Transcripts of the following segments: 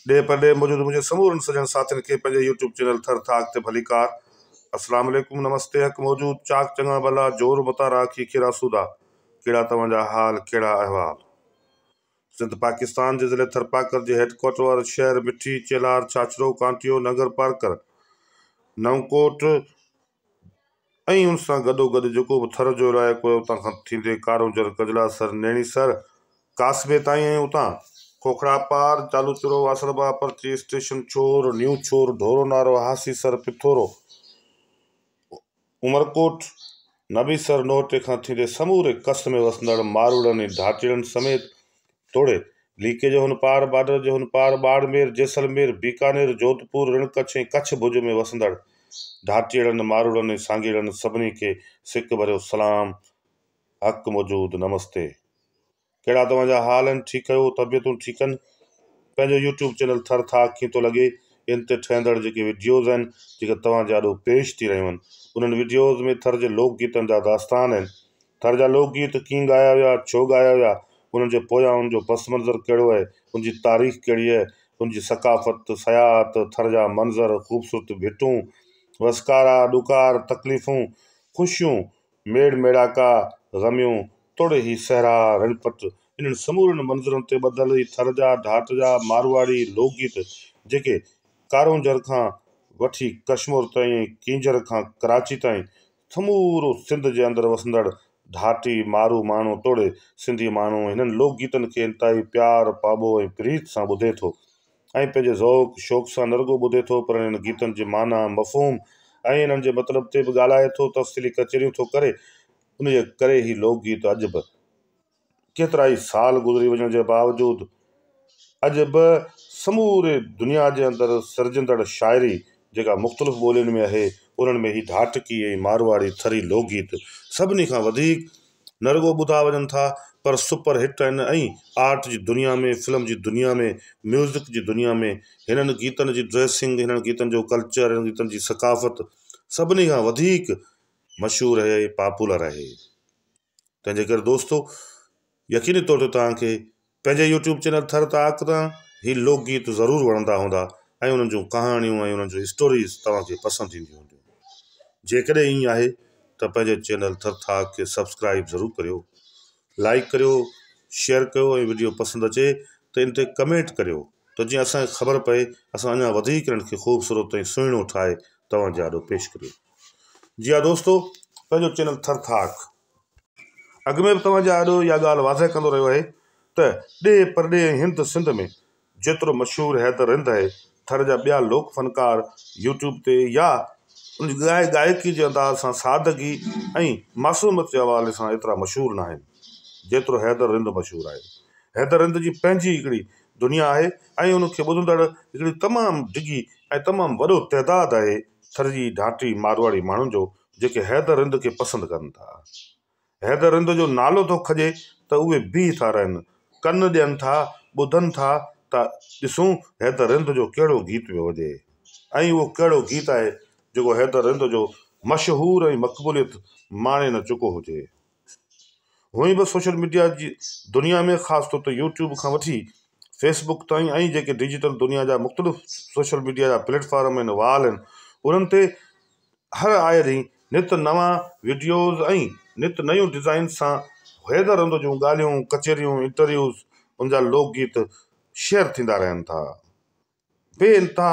ڏيهه پرڏيهه موجود منهنجي سمورن سڄڻ ساٿين کي پنهنجي يوٽيوب چينل ٿر ٿاڪ تي ڀليڪار. اسلام عليڪم نمستي حق موجود چاڪ چڱا ڀلا جور متارا اکي کيرا سودا ڪهڙا توهان جا حال ڪهڙا احوال. سنڌ پاڪستان جي ضلعي ٿرپاڪر جي هيڊ ڪوارٽر وارو شهر مٺي، چيلهار، ڇاڇرو، ڪانٽيو، ننگر پارڪر، نئون ڪوٽ ۽ ان سان گڏوگڏ جيڪو به ٿر جو علائقو آهي اتان کان ٿيندي ڪارونجهر، ڪجلاسر، نيڻي سر، ڪاسبي تائين ۽ اتان کوکڙا پار، چالوچرو، واسڻ پرچي، اسٽيشن ڇور، نيو ڇور، ڍورو نارو، هاسي سر، پٿورو، عمرڪوٽ، نبي سر، نوهٽي کان ٿيندي سموري ڪس ۾ وسندڙ ماروئڙن ۽ ڍاٽيڙن سميت توڙي ليڪي جي هن پار، بارڊر جي هن پار، ٻاڙمير، جيسلمير، بيڪانير، جوڌپور، رڻ ڪڇ ۽ ڪڇ ڀڄ ۾ وسندڙ ڍاٽيئڙن، ماروئڙن ۽ سانگيئڙن سڀني کي سڪ ڀريو سلام، حق موجود، نمستي. ڪهڙا توهان جا حال آهن، ٺيڪ آهيو، طبيعتون ٺيڪ آهن؟ پنهنجو يوٽيوب چينل ٿر ٿاڪ ڪيئن ٿو لڳي، ان تي ٺهندڙ جيڪي وڊيوز آهن، جيڪي توهان جي آڏو پيش ٿي رهيون آهن، انهن وڊيوز ۾ ٿر جي لوڪ گيتن جا داستان آهن. ٿر جا لوڪ گيت ڪيئن ڳايا ويا، ڇو ڳايا ويا، انهن جي پويان ان جو پس منظر ڪهڙو آهي، ان جي تاريخ ڪهڙي آهي، ان جي ثقافت، سياحت، ٿر جا منظر، خوبصورت ڀٽون، وسڪارا، ڏڪار، تڪليفون، خوشيون، ميڙ ميڙاڪا، غميون، توڙي هي صحرا، رڻپٽ، انهن سمورن منظرن تي ٻڌل هي ٿر جا ڍاٽ جا مارواڙي لوڪ گيت جيڪي ڪارونجهر کان وٺي ڪشمور تائين ۽ ڪينجهر کان ڪراچي تائين سمورو سنڌ جي اندر وسندڙ ڍاٽي مارو ماڻهو توڙي سنڌي ماڻهو هنن لوڪ گيتن کي انتهائي پيار، پاٻوهه ۽ پريت سان ٻڌي ٿو ۽ پنهنجي ذوق شوق سان نه رڳو ٻڌي ٿو پر انهن گيتن جي معنيٰ، مفهوم ۽ انهن جي مطلب تي به ڳالهائي ٿو، تفصيلي ڪچهريون ٿو ڪري. انهيء ڪري هي لوڪ گيت اڄ به. ڪيترائي سال گذري وڃڻ جي باوجود اڄ به سموري دنيا جي اندر سرجندڙ شاعري جيڪا مختلف ٻولين ۾ آهي انهن ۾ هي ڍاٽڪي ۽ مارواڙي ٿري لوڪ گيت سڀني کان وڌيڪ نه رڳو ٻڌا وڃن ٿا پر سپر هٽ آهن ۽ آرٽ جي دنيا ۾ فلم جي دنيا ۾ ميوزڪ جي دنيا ۾ هنن گيتن جي ڊريسنگ هنن گيتن جو ڪلچر هنن گيتن جي ثقافت سڀني کان وڌيڪ مشهور آهي پاپولر آهي. تنهن جي ڪري دوستو يقيني طور تي توهان کي پنهنجي يوٽيوب چينل ٿر تاڪ تان هي لوڪ گيت ضرور وڻندا هوندا ۽ انهن جون ڪهاڻيون ۽ انهن جون اسٽوريز توهان کي پسند اينديون هونديون. جيڪڏهن ائين آهي ته پنهنجي چينل ٿر ٿاڪ کي سبسڪرائيب ضرور ڪريو، لائيڪ ڪريو، شيئر ڪيو ۽ وڊيو پسند اچي ته ان تي ڪمينٽ ڪريو ته جيئن اسان کي خبر پئي اسان اڃا وڌيڪ انهن کي خوبصورت ۽ سهڻو ٺاهي توهان جي آڏو پيش ڪريون. جي ها دوستو پنهنجو چينل ٿر ٿاڪ اڳ ۾ به توهان جي آڏو اها ڳالهه واضح ڪندو رهيو آهي ته ڏيهه پرڏيهه ۽ هند سنڌ ۾ جيترو مشهور حيدر رند آهي ٿر جا ٻيا لوڪ فنڪار يوٽيوب تي يا ان جي ڳائي ڳائڪي جي انداز سان سادگي ۽ معصوميت جي حوالي سان ايترا مشهور ناهن جيترو حيدر رند مشهور آهي حيدر رند جي پنهنجي هڪڙي دنيا آهي ۽ ان کي ٻڌندڙ هڪڙي تمام ڊگهي ۽ تمام وڏو تعداد آهي ٿر جي ڍاٽي مارواڙي ماڻهن جو جيڪي حيدر رند کي پسند ڪن ٿا. حيدر رند جو نالو ٿو کڄي ته اهي بيهي ٿا رهن، ڪن ڏين ٿا، ٻڌن ٿا ته ڏسون حيدر رند جو ڪهڙو گيت پيو وڄي ۽ اهو ڪهڙو گيت آهي جيڪو حيدر رند جو مشهور ۽ مقبوليت ماڻي نه چڪو هجي. هونئن به سوشل ميڊيا جي دنيا ۾ خاص طور تي يوٽيوب کان وٺي فيس بڪ تائين ۽ جيڪي ڊجيٽل دنيا جا مختلف سوشل ميڊيا جا پليٽ فارم آهن وال آهن انهن تي هر آئي ڏينهن نت نوان وڊيوز ۽ نت نيون ڊزائن سان حيدر رند جون ڳالهيون ڪچهريون انٽرويوز ان جا لوڪ گيت شيئر ٿيندا رهن ٿا. بي انتها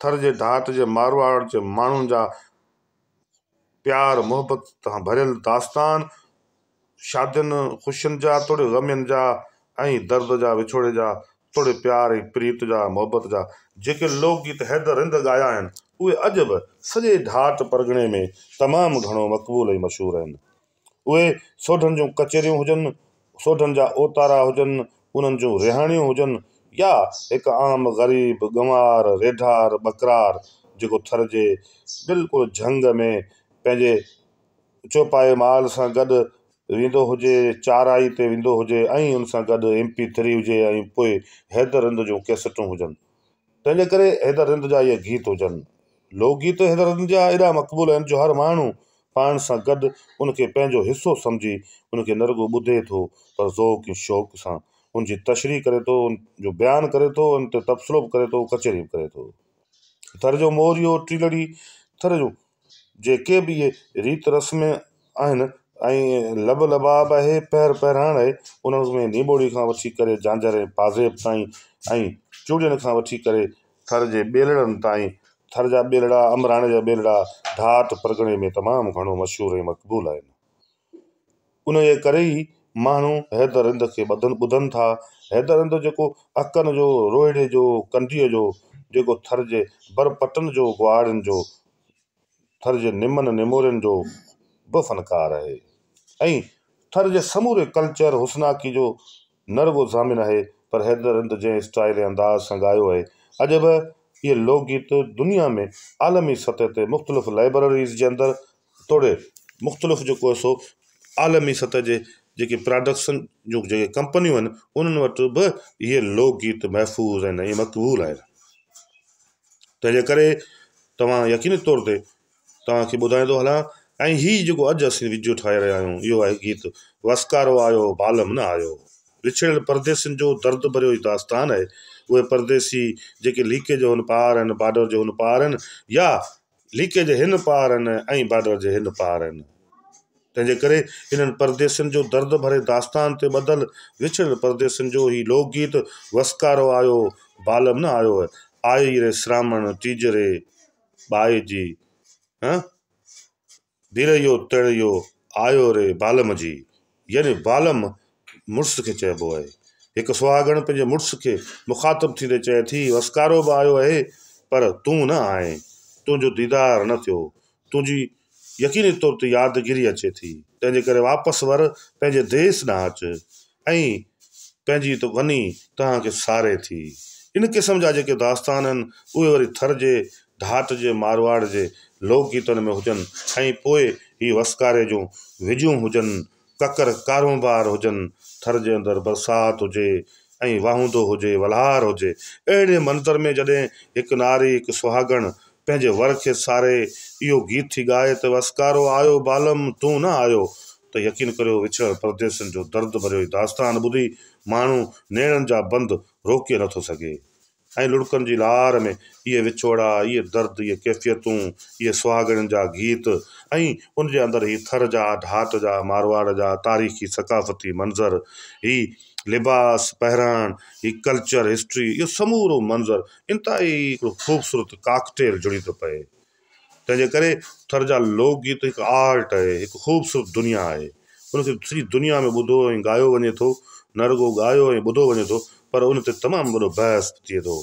ٿر جي ڍاٽ جي مارواڙ جي ماڻهن جا پيار محبت سان ڀريل داستان شادين خوشين جا توڙي غمين جا ۽ درد جا وڇوڙي جا توڙي پيار ۽ پريت جا محبت جا جيڪي لوڪ گيت حيدر رند ڳايا آهن اهي اڄ به سڄي ڍاٽ پرڳڻي ۾ تمام گهڻو مقبول ۽ مشهور آهن. اهي سوڍن جون ڪچهريون هجن، سوڍن جا اوتارا هجن، انهن جون رهاڻيون هجن يا هڪ عام غريب ڳنوار، ريڍار، ٻڪرار جيڪو ٿر جي بلڪل جهنگ ۾ پنهنجي چوپائي مال سان گڏ ويندو هجي، چارائي تي ويندو هجي ۽ ان سان گڏ ايم پي ٿري هجي ۽ پوء حيدر رند جون ڪيسٽون هجن. تنهن جي ڪري حيدر رند جا اهي گيت هجن. لوڪ گيت حيدر رند جا ايڏا مقبول آهن جو هر ماڻهو پاڻ سان گڏ ان کي پنهنجو حصو سمجهي ان کي نه رڳو ٻڌي ٿو پر ذوق ۽ شوق سان ان جي تشريح ڪري ٿو، ان جو بيان ڪري ٿو، ان تي تبصرو به ڪري ٿو، ڪچهري به ڪري ٿو. ٿر جو موريو، ٽيلڙي، ٿر جو جيڪي به اهي ريت رسم آهن ۽ لب لباب آهي، پهر پهراڻ آهي، انهن ۾ نيٻوڙي کان وٺي ڪري جانجهر ۽ پازيب تائين ۽ چوڙين کان وٺي ڪري ٿر جي ٻيلڙن تائين، ٿر جا ٻيلڙا، امراڻي جا ٻيلڙا ڍاٽ پرڳڻي ۾ تمام گهڻو مشهور ۽ مقبول آهن. انهيء ڪري ئي ماڻهو حيدر رند کي ٻڌن ٻڌن ٿا. حيدر رند جيڪو اڪن جو، روهڙي جو، ڪنڊيء جو، جيڪو ٿر جي بر پٽن جو، گواڙين جو، ٿر جي نمن نمورين جو به فنڪار آهي ۽ ٿر جي سموري ڪلچر حسناڪي جو نه رڳو ضامن آهي پر حيدر رند جنهن اسٽائيل ۽ انداز سان ڳايو آهي اڄ به اهي لوڪ گيت دنيا ۾ عالمي سطح تي مختلف لائبرريز جي اندر توڙي مختلف جيڪو آهي سو عالمي سطح جي جيڪي پراڊڪشن جون جيڪي ڪمپنيون آهن انهن وٽ به اهي لوڪ گيت محفوظ آهن ۽ مقبول آهن تنهن جي ڪري توهان يقيني طور تي توهان کي ٻڌائيندو هلان ۽ هي جيڪو اڄ اسين وڊيو ٺاهي رهيا آهيون اهو آهي گيت وسڪارو آيو بالم نه آيو وڇڙيل پرديسين جو درد ڀريو هي داستان آهي اهي پرديسي جيڪي ليڪي جي هن پار آهن بارڊر جي هن پار آهن يا ليڪي جي هن پار آهن ۽ بارڊر جي هن پار آهن تنهن جي ڪري انهن پرديسين جو درد ڀري داستان تي ٻڌل وڇڙيل پرديسين جو هي لوڪ گيت وسڪارو آيو بالم نه آيو آئي ري سرامڻ ٽيج ري ٻائي جي هه بيرهيو تڙهيو آيو ري بالم جي يعني بالم مڙس کي چئبو آهي. هڪ سهاڳڻ پنهنجي مڙس کي مخاطب ٿيندي چئي ٿي، وسڪارو به آيو آهي پر تون نه آئين، تنهنجو ديدار نه ٿيو، تنهنجي يقيني طور تي يادگيري اچي ٿي، تنهنجي ڪري واپس ور پنهنجي ديس ڏانهن اچ ۽ پنهنجي ته وني توهان کي ساري ٿي. ان قسم جا جيڪي داستان آهن، اهي وري ٿر جي ڍاٽ جي مارواڙ جي لوڪ گيتن ۾ هجن ۽ پوء هي وسڪاري جون وڄون هجن، ڪڪر ڪارونڀار هجن، ٿر جي اندر برسات هجي ۽ واهوندو هجي، ولهار هجي. اهڙي منظر ۾ جڏهن هڪ ناري، هڪ سهاڳڻ پنهنجي ور کي ساري اهو گيت ٿي ڳائي ته وسڪارو آيو بالم تون نه آيو ته يقين ڪريو وڇڙيل پرديسين جو درد ڀريو هي داستان ٻڌي ماڻهو نيڻن جا بند روڪي نٿو سگهي ۽ لڙڪن جي لار ۾ اهي وڇوڙا، اهي درد، اهي ڪيفيتون، اهي سهاڳڻين جا گيت ۽ ان جي اندر هي ٿر جا، ڍاٽ جا، مارواڙ جا تاريخي ثقافتي منظر، هي لباس، پهراڻ، هي ڪلچر، هسٽري اهو سمورو منظر انتهائي هڪڙو خوبصورت ڪاڪٽيل جڙي ٿو پئي. تنهن جي ڪري ٿر جا لوڪ گيت هڪ آرٽ آهي، هڪ خوبصورت دنيا آهي. ان کي سڄي دنيا ۾ ٻڌو ۽ ڳايو وڃي ٿو. نه رڳو ڳايو ۽ ٻڌو وڃي ٿو پر ان تي تمام وڏو بحث به ٿئي ٿو.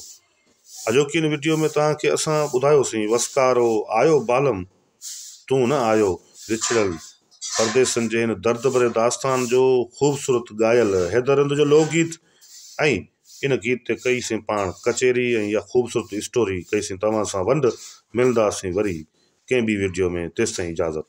اڄوڪي هن وڊيو ۾ توهان کي اسان ٻڌايوسين وسڪارو آيو بالم تون نه آيو وڇڙيل پرديسين جي هن درد ڀري داستان جو خوبصورت ڳايل حيدر رند جو لوڪ گيت ۽ ان گيت تي ڪئي سين پاڻ ڪچهري ۽ اها خوبصورت اسٽوري ڪئي سين توهان سان ونڊ ملنداسين وري ڪنهن ٻي وڊيو ۾ تيستائين اجازت.